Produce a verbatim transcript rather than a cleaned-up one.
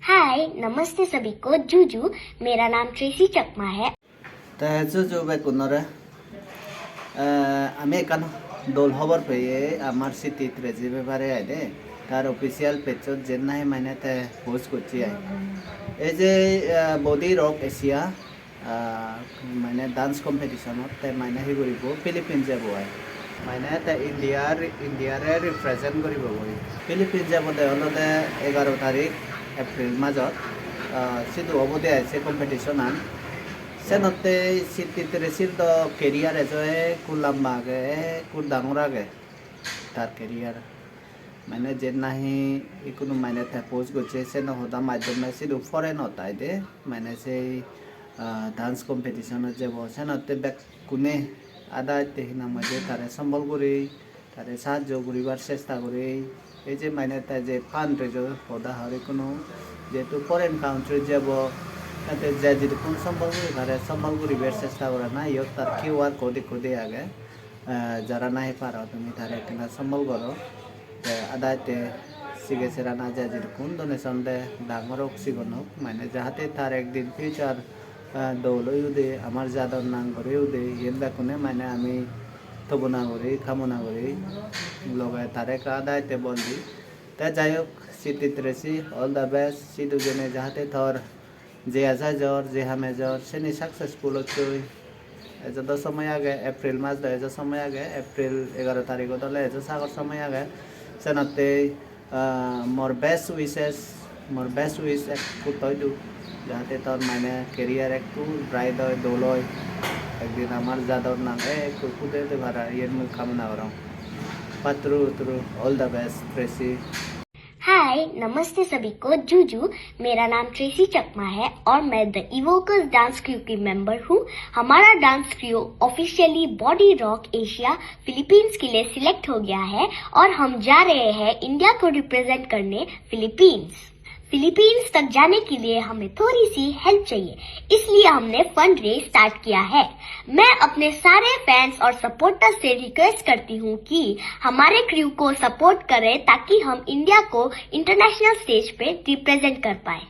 हाय, नमस्ते सभी को, जूजू। मेरा नाम ट्रेसी चकमा है। Te juju bekkunore, eh, ami ekkan dol hobor peye amar Siddhi Tracy bepare ai de, tar official page-ot jen nahi mane te post gocche ai. Ei je, eh, Body Rock Asia, ah, mane dance competition-ot te mane hi guribo, Philippines jebo ai. Mane te India re-, India re represent guribo goi. Philippines jebode olode egaro tarik April majot, ah, sidu obode ai se competition-an. Senotte Siddhi Tracy-r do career ejo ekku lamba age, ekku dangor age tar career. Mane jen nahi ikkunu mane te post gocche, seno hoda maddhome sidu foreign-ot ai de, mane sei, ah, dance competition-ot jebo, senotte bekkune ada atte hinang hoide tare sombol guri, tare sahajjo guribar chesta guri. Ei je mane te je fundraise-or hoda hor ikkunu, jehetu foreign country jebo, te je jidukkun sombol guri pare sombol guribar chesta gorana, iyot tar Q R code ikko de age. Eh, jara nahi paro tumi tare ekkena sombol goro. Te ada atte sige sera na je jidukkun donation de, dangor ok sigon ok, mane jahate tar ekdin future, eh, dol oye de, amar jador nang gori oye de, iyen bekkune mane ami tobona guri, kamona guri, loge tare ekka ada atte bol di. Te jai hok, Siddhi Tracy, all the best, sidu jene jahate tor je aja jor, je hame jor, seni successful ossoi. Ejo do somoy age, April mas do ejo somoy age, April egaro tarigot ole ejo sagor somoy age. Senotte, ah, mor best wishes, mor best wish ekku toi du, jahate tor mane career ekku bright oi, dol oi. Ekdin amar jador nang ekku pudei de para, iyen mui kamona gorong. Patturu turu, all the best, Tracy. हाय, नमस्ते सभी को, जूजू। मेरा नाम ट्रेसी चकमा है और मैं द इवोकर्स dance crew की मेंबर हूँ। हमारा dance crew officially body rock Asia Philippines के लिए सिलेक्ट हो गया है और हम जा रहे हैं इंडिया को रिप्रेजेंट करने फिलीपींस। फिलीपींस तक जाने के लिए हमें थोड़ी सी हेल्प चाहिए, इसलिए हमने फंड रेज स्टार्ट किया है। मैं अपने सारे फैंस और सपोर्टर्स से रिक्वेस्ट करती हूँ कि हमारे क्रू को सपोर्ट करें, ताकि हम इंडिया को इंटरनेशनल स्टेज पे रिप्रेजेंट कर पाए।